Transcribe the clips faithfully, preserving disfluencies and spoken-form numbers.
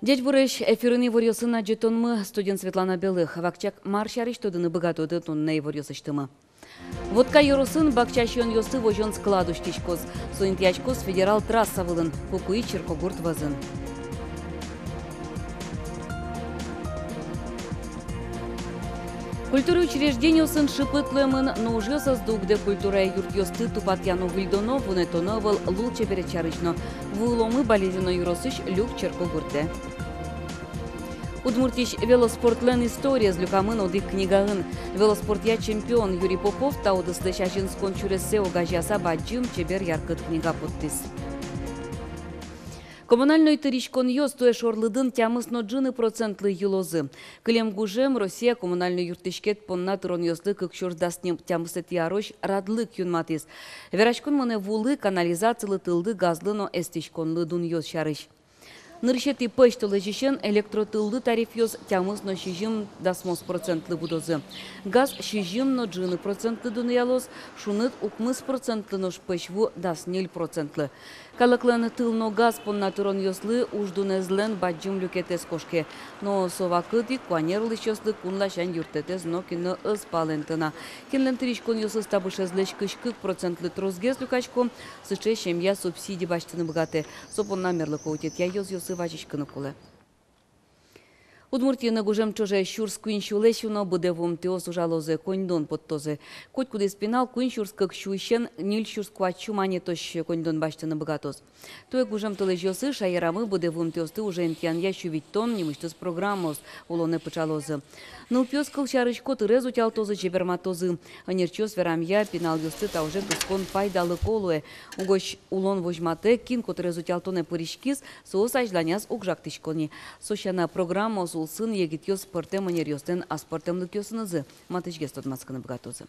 Ӟечбуресь! Эфирын иворъёсын адӟытонмы, студиын Светлана Белых. Вакчияк мар сярысь тодыны быгатоды туннэ иворъёсысьтымы. Вотка ёросын бакча сиёнъёсты возён склад усьтӥськоз. Со интыяськоз федерал трасса вылын, Кукуи черкогурт вӧзын. Культура учреждениосын шыпыт луэмын, но ужъёс ӧз дугдэ. Культурая юртъёсты тупатъяно-выльдоно, вунэтоно ӧвӧл лулчеберет сярысь но. Вуыломы Балезино ёросысь Люк черкогуртэ. Удмуртиысь велоспортлэн историез люкамын одӥг книгаын. Велоспортъя чемпион Юрий Попов та удыслэсь азинскон сюрессэ огазеяса бадӟым чебер яркыт книга поттӥз. Коммунальной тыриськонъёс туэ шорлыдын тямыс но ӝыны процентлы йылозы. Кылем гужем Россия коммунальной юрттӥськет понна тыронъёслы кык сюрс дас тямысэтӥ арозь радлык юнматӥз. Вераськон мынэ вулы, канализацилы, тыллы, газлы но эстӥськонлы дунъёс сярысь. Нырысетӥ пӧсьтолэзьысен электротыллы тарифъёс тямыс но сизьым дасмос процентлы будозы. Газ сизьым но ӝыны процентлы дунъялоз, шуныт укмыс процентлы, нош пӧсь ву дас ньыль процентлы. Калыклэн тыл но газ понна тыронъёслы уждунэзлэн бадӟым люкетэз кошке. Но со вакытэ ик куанер улӥсьёслы кун ласянь юрттэтэз нокин но ӧз палэнты на. Кинлэн тыриськонъёсыз табышезлэсь кызь кык процентлы тросгес люкасько, сыӵе семья субсиди басьтыны быгатэ. Со понна мерлыко утетъя ёзъёсы вазиськыны кулэ. Удмуртиын гужем ӵоже сюрс куинь сюлэсь уно быдэ вуымтэос ужалозы, коньдон поттозы. Котькудӥз пинал куинь сюрс кык сюысен ньыль сюрс куать сю манетозь коньдон басьтыны быгатоз. Туэ гужем толэзьёсы шаерамы быдэ вуымтэосты уже интыянъя сю витьтон нимысьтыз программаос улонэ пыӵалозы. Нылпиос, кылсярысь, котырез утялтозы, чеберматозы. Ӧнерчиос верамъя, пиналъёсты та уже кыскон пайдалыко луэ. Угось улон возьматэ: кин котырез утялтонэ пыриськиз, соос азьланяз уг жагтӥсько ни. Со сяна, программаос улсын егитъёс пӧртэм ӧнеръёслэн аспӧртэмлыкъёсынызы матысьгес тодматскыны быгатозы.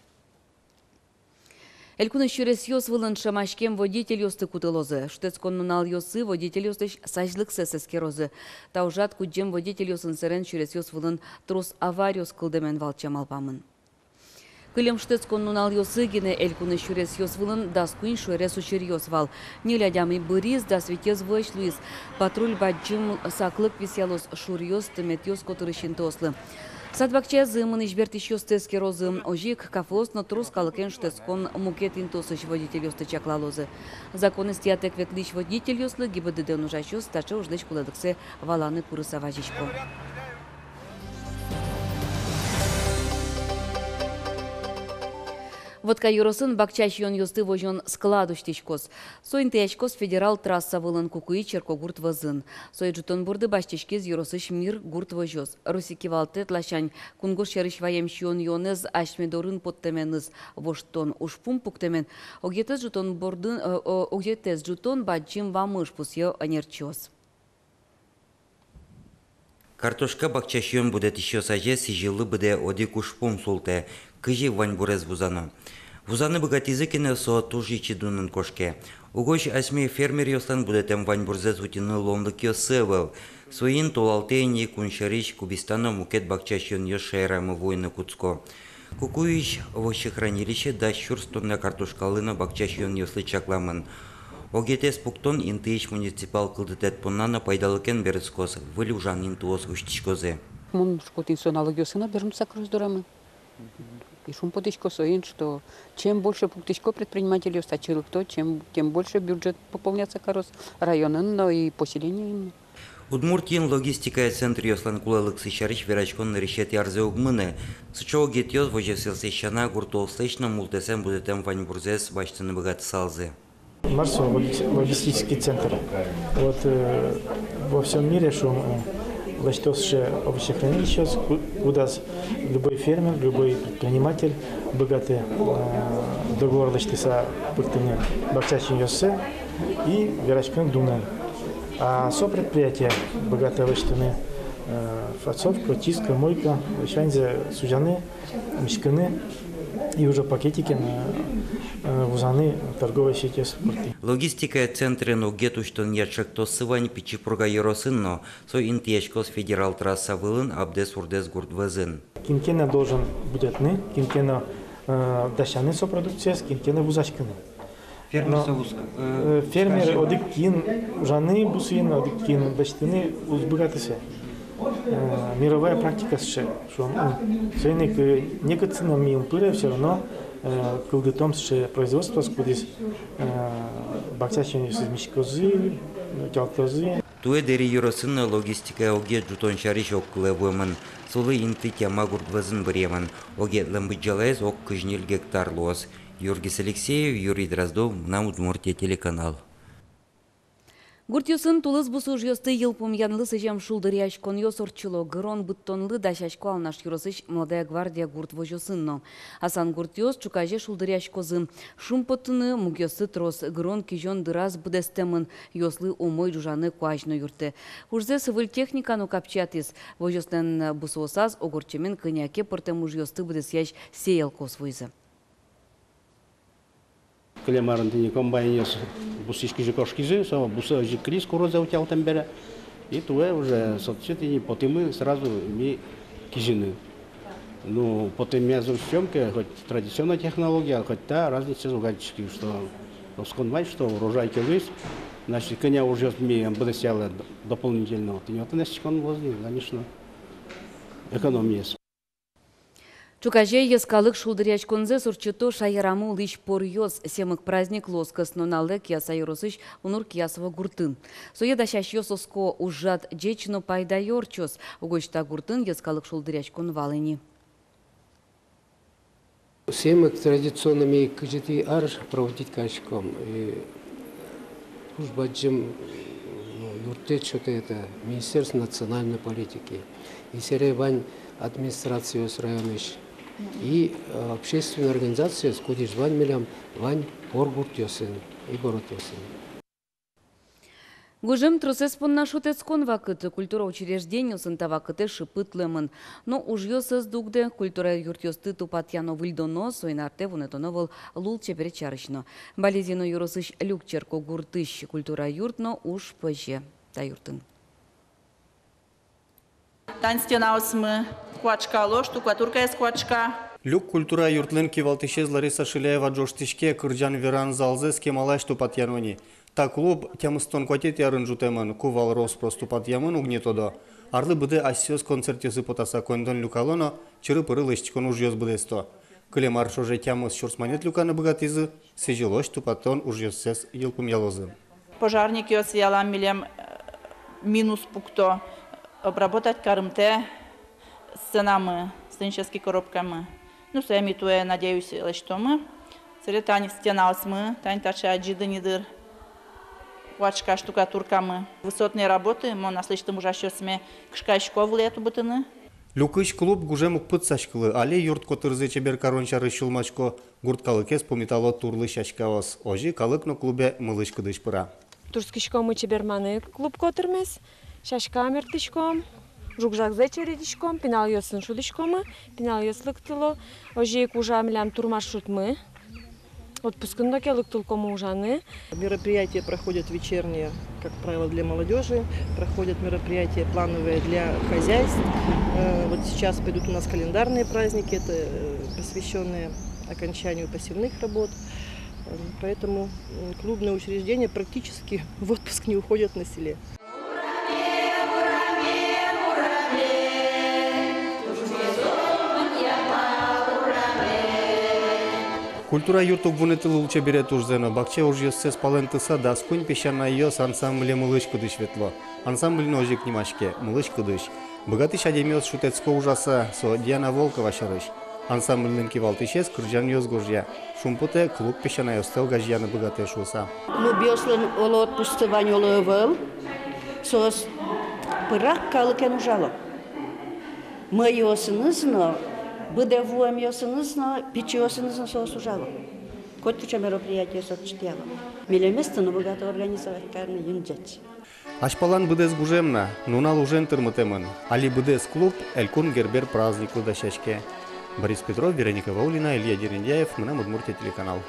Элькунысь сюресъёс вылын шӧмаськем водительёсты кутылозы. Шутэтскон нуналъёсы водительёслэсь сазьлыксэс эскерозы. Та ужрад кудӟем водительёсын сэрен сюресъёс вылын трос авариос кылдэмен валче малпамын. Кылем шутэтскон нуналъёсы гинэ элькунысь сюресъёс вылын дас куинь шуэрес учыръёс вал. Ньыль адями быриз, дас витез вӧсь луиз. Патруль бадӟым саклык висъялоз шуръёс, тыметъёс котырысь интыослы. Сад-бакчаязы мынӥсь-бертӥсьёсты эскерозы. Озьы ик кафеос но трос калыкен шутэтскон мукет интыосысь водительёсты чаклалозы. Законэз тӥятэк ветлӥсь водительёслы ГИБДД-ын ужасьёс таӵе ужлэсь кулэлыксэ валаны курыса вазисько. Вотка ёросын бакча сиёнъёсты возён склад усьтӥськоз. Со интыяськоз федерал трасса вылын, Кукуи черкогурт вӧзын. Сое ӝутон борды басьтӥськиз ёросысь «Мир» гурт возёс. Россия кивалтэт ласянь кунгож сьӧрысь ваем сиён-юонэз асьме дорын поттэменыз воштон ужпум пуктэмын. Огетэз ӝутон бордын, э, о-, огетэз ӝутон — бадӟым вамыш, пусъё ӧнерчиос. Картошка бакча сиён будэтӥсьёс азе сӥзьыллы быдэ одӥг ужпум султэ: кызьы ваньбурез вузано. Вузаны быгатӥзы ке но, со туж ичи дунын кошке. Угось асьме фермеръёслэн будэтэм ваньбурзэс утьыны луонлыкъёссы ӧвӧл. Соин толалтэ ини кун сьӧрысь кубиста но мукет бакча сиёнъёс шаерамы вуыны кутско. Кукуиысь овощехранилище дас сюрс тонна картошкалы но бакча сиёнъёслы чакламын. Огетэз пуктон интыысь муниципал кылдытэт понна но пайдалыкен берытскоз, выль ужан интыос усьтӥськозы. Мон шуисько, тӥни со налогъёсын но вернуться кароз дорамы. И шумпотӥсько соин, что чем больше пуктӥсько предпринимательёс татчы лыкто, чем, тем больше бюджет пополняться кароз районын но и поселениын но. Удмуртиын логистикая центръёслэн кулэлыксы сярысь вераськон нырысетӥ арзэ уг мыны. Сыӵе огетъёс возёсъёслэсь сяна гуртоослэсь но мултэсэн будэтэм ваньбурзэс басьтыны быгатысалзы. Мар со логис-, логистический центр? Вот, э, во всём мире, шуом, э, лэсьто сыӵе овощехранилищеос, ку-, кудаз любой фермер, любой предприниматель быгатэ, э, договор лэсьтыса пыртыны бакча сиёнъёссэ и вераськыны дунэн. А со предприятие быгатэ лэсьтыны, э, фасовка, чистка, мойка, ваньзэ сузяны, миськыны и уже пакетикен, э, э, вузаны торговой сетьёс пыртӥ. Логистикая центрын огет усьтонъя ӵектоссы вань Пичи Пурга ёросын но. Со интыяськоз федерал трасса вылын, Абдэс-Урдэс гурт вӧзын. Кин ке но должен будэтыны, кин ке но, э, дасяны со продукциез, кин ке но вузаськыны. Фермер но, соос, э, э, фермер скажем, одӥг киын ужаны бусыын, одӥг киын басьтыны уз быгаты сое. Э, мировая практика сыӵе, шуом, м, соин ик, э, некытчы но ми ум пыре, всё равно, э, кылдытом сыӵе производствоос, кудӥз, э, бакча сиёнъёсыз миськозы, утялтозы. Туэ Дэри ёросын но логистикая огъет ӝутон сярысь огкылэ вуэмын. Солы инты тяма гурт вӧзын быръемын. Огъетлэн быдӟалаез ог кызь ньыль гектар луоз. Юргис Алексеев, Юрий Дроздов, «Мынам Удмуртие» телеканал. Гуртъёсын тулыс бусы ужъёсты йылпумъянлы сӥзем шулдыръяськонъёс ортчыло. Гырон быдтонлы дасясько Алнаш ёросысь «Молодая гвардия» гурт возёсын но. Асангуртъёс ӵуказе шулдыръяськозы. Шумпотыны мугъёссы трос. Гырон кизён дыраз быдэстэмын, юослы умой ӝужаны куазь но юрттэ. Ужзэс выль техника но капчиятӥз. Возёслэн бусыосаз огортчемен кӧня ке пӧртэм ужъёсты быдэсъясь сеялкаос вуизы. Кылем арын тӥни комбайнъёс бусысь кизьы кошкизы, со бусы озьы ик кылиз курозэ утялтэм бере. И туэ уже сотчы тӥни потӥмы сразу ми кизьыны. Ну, потэмез учком ке, хоть традиционной технология, хоть та, разницаез уг адӟиськы, что оскон вань, что урожай ке луиз, значит, кӧня ужъёс ми ӧм быдэсъялэ д-, дополнительно. Тӥни отын эсчкон луоз ни, конечно, экономиез. Ӵуказе йӧскалык шулдыръяськонзэс ортчыто шаерамы улӥсь поръёс. Семык праздник луоз кӧснуналэ Кияса ёросысь Унур-Киясово гуртын. Сое дасясьёс оско, ужрад ӟеч но пайдаё ортчоз. Угось та гуртын йӧскалык шулдыръяськон вал ини. Семык традиционно ми кызетӥ ар проводить кариськом. И туж бадӟым, ну, юрттэт сётэ это Министерство национальной политики. И сэре вань администрациос районысь. И, э, общественной организациос, кудӥз вань милям, вань пор гуртъёсын и городъёсын. Гужем тросэз понна шутэтскон вакыт. Культура учреждениосын та вакытэ шыпыт луэмын. Но ужъёс ӧз дугдэ. Культура юртъёсты тупатъяно-выльдоно, соин артэ вунэтоно ӧвӧл лулчеберет сярысь но. Балезино ёросысь Люк черкогуртысь культура юрт но уж пӧзе та юртын. Тань стенаосмы куашкало, штукатуркаез куашка. Люк культура юртлэн кивалтӥсез Лариса Шиляева ӝожтӥське, кырӟан-веран залзэс кемалась тупатъяно ни. Та клуб тямыстон куатетӥ арын ӝутэмын, ку вал рос-прос тупатъямын, уг ни тодо. Арлы быдэ асьсэос концертъёсы потаса коньдон люкало но, чыры-пыры лэсьтӥськон ужъёс быдэсто. Кылем ар ӵоже тямыс сюрс манет люканы быгатӥзы, сӥзьылозь тупатон ужъёссэс йылпумъялозы. Пожарникъёс ялан милем, э, минус пукто, обработать карымтэ сценамы, сценический коробкамы. Ну, сое ми туэ, надеюсь, лэсьтомы. Сэре тань стенаосмы, тань таӵе адӟиды ни дыр, куашка штукатуркамы. Высотные работы, мон аслэсьтым ужасьёсме кышкасько вылэ тубытыны. Люкысь клуб гужем уг пытсаськылы. Али юрт котырзэ чебер карон сярысь сюлмасько, гурт калыкез пумитало турлы сяськаос. Озьы калык но клубе мылысь-кыдысь пыра. Турттӥськомы чеберманы клуб котырмес, сяська мерттӥськом, жуг-жагзэ чередиськом, пиналъёсын шудӥськомы, пиналъёс лыктыло, озьы ик ужа милям турмаршрутмы. Отпускын но ке лыктылӥськомы ужаны. Мероприятия проходят вечерние, как правило, для молодёжи, проходят мероприятия плановые для хозяйств. Э, вот сейчас пойдут у нас календарные праздники, это, э, посвящённые окончанию посевных работ. Э, поэтому, м, клубные учреждения практически в отпуск не уходят на селе. Культура юрт уг вунэты лулчеберет ужзэ но. Бакча ужъёссэс палэнтыса, дас куинь песянайёс ансамбле мылысь-кыдысь ветло. Ансамбль но озьы ик нимаське, «Мылысь-кыдысь». Быгатӥсь адямиос шутэтско ужаса, со Диана Волкова сярысь. Ансамбльлэн кивалтӥсез кырӟанъёс гожъя. Шумпотэ, клуб песянайёсты огазеяны быгатэ шуыса. Клубъёслэн, оло, отпусксы вань, оло, ӧвӧл. Соос пырак калыкен ужало. Мӧйыосыныз но, быдэ вуэмъёсыныз но, пичиосыныз но соос ужало. Котькыӵе мероприятиос ортчытъяло. Милемез тыны быгато организовать карыны юн ӟеч. Азьпалан быдэс гужем на, нунал ужен тырмытэмын. Али быдэс клуб Элькун Гербер праздниклы дасяське. Борис Петров, Вероника Ваулина, Илья Дерендяев, «Мынам Удмуртие» телеканал.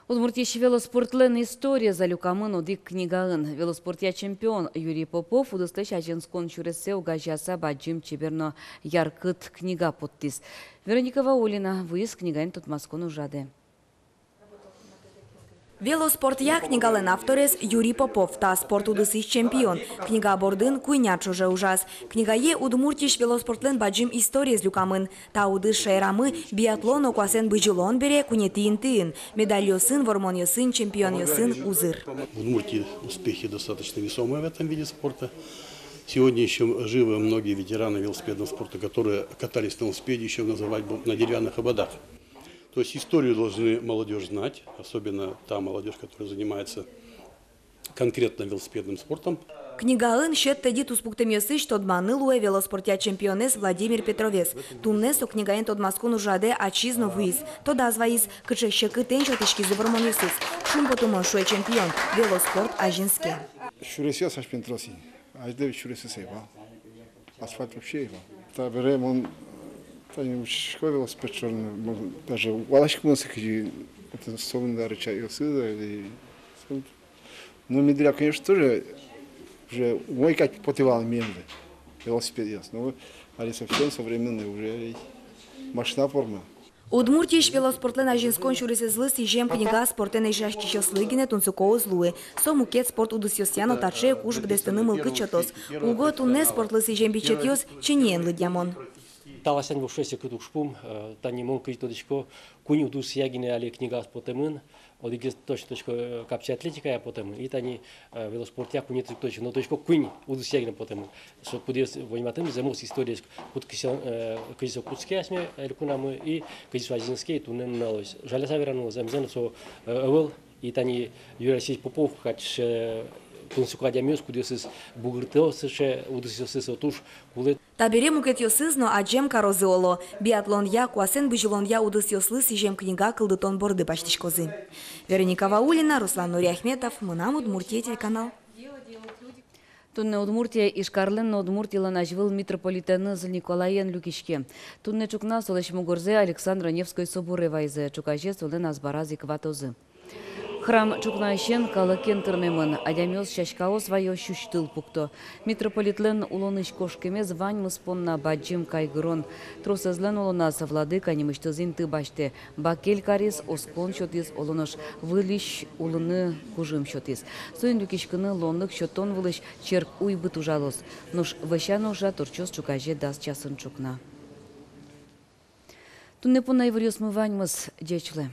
Удмуртиысь велоспортлэн историез люкамын одӥг книгаын. Велоспортъя чемпион Юрий Попов удыслэсь азинскон сюрессэ огазеяса бадӟым, чебер но яркыт книга поттӥз. Вероника Ваулина вуиз книгаен тодматскон ужрадэ. «Велоспортъя» книгалэн авторез Юрий Попов, та спорт удысысь чемпион. Книга бордын куинь ар ӵоже ужаз. Книгае Удмуртиысь велоспортлэн бадӟым историез люкамын. Та удыс шаерамы биатлон но куасэн бызьылон бере куинетӥ интыын. Медальёсын, вормонъёсын, чемпионъёсын узыр. В Удмуртии успехи достаточно весомые в этом виде спорта. Сегодня ещё живы многие ветераны велосипедного спорта, которые катались на велосипеде, ещё называть бы на деревянных ободах. То есть историю должны молодёжь знать, особенно та молодёжь, которая занимается конкретно велосипедным спортом. Книгаын сьӧд-тӧдьы туспуктэмъёсысь тодманы луэ велоспортъя чемпионэз Владимир Петровез. Туннэ со книгаен тодматскон ужрадэ ачиз но вуиз. Тодаз вайиз, кыӵе секытэн сётӥськизы вормонъёсыз. Шумпотымон, шуэ чемпион, велоспорт азинске. Сюресъёс асьмелэн трос ини. Азьло ведь сюресъёс ӧй вал. Асфальт вообще ӧй вал. Табере мон, тани учкисько велосипед шоры, мон даже уг валаськы, мон сыӵе, это, особенно рычагъёсыз или, ну, ми дыръя, конечно, тоже уже умой кадь потэ вал милемлы велосипедъёс. Но али совсем современный уже ведь машина форма. Удмуртиысь велоспортлэн азинскон сюресэзлы сӥзем книга спортэн эшъяськисьёслы гинэ тунсыко уз луы. Со мукет спорт удысъёсъя но таӵе ик уж быдэстыны мылкыд сётоз. Уго туннэ спортлы сӥзем бичетъёс чиниен лыдъямон. Та ласянь вошъёс секыт ужпум, э, тани мон кызьы тодӥсько, куинь удысъя гинэ али книга потэмын. Одӥгез точно, точно, э, капчи атлетикая потэмын, и тани, э, велоспортъя куинетӥез точно, но точно куинь удысъя гинэ потэмын. Со кудӥз возьматэмын зэмос историез, куд кызьы, э, кызьы со кутске асьме элькунамы, и кызьы со азинске, и туннэ нуналозь. Жаляса верано, зэмзэ но со, э, ӧвӧл, и тани Юрий Алексеевич Попов кадь, э, тунсыко адямиос, кудъёсыз бугыртозы сыӵе удысъёсыз, со туж кулэ. Табере мукетъёсыз но адӟем карозы, оло, биатлонъя, куасэн бызьылонъя удысъёслы сӥзем книга кылдытон борды басьтӥськозы. Вероника Ваулина, Руслан Нуриахметов, «Мынам Удмуртие» телеканал. Туннэ Удмуртие Ижкарлэн но Удмуртилэн азьвыл митрополитэныз Николаен люкиське. Туннэ ӵукна солэсь мугорзэ Александро-Невской соборе вайизы, ӵуказе солэн азбараз ик ватозы. Храм ӵукнаысен калыкен тырмемын, адямиос сяськаос вайо, сюсьтыл пукто. Митрополитлэн улонысь кошкемез ваньмыз понна бадӟым кайгырон. Тросэзлэн улоназ владыка нимысьтыз инты басьтэ. Бакель кариз, оскон сётӥз, оло нош выльысь улыны кужым сётӥз. Соин люкиськыны луонлык сётон вылысь черк уйбыт ужалоз. Нош вӧсян ужрад ортчоз ӵуказе дас часын ӵукна. Туннэ понна иворъёсмы ваньмыз. Ӟеч луэ.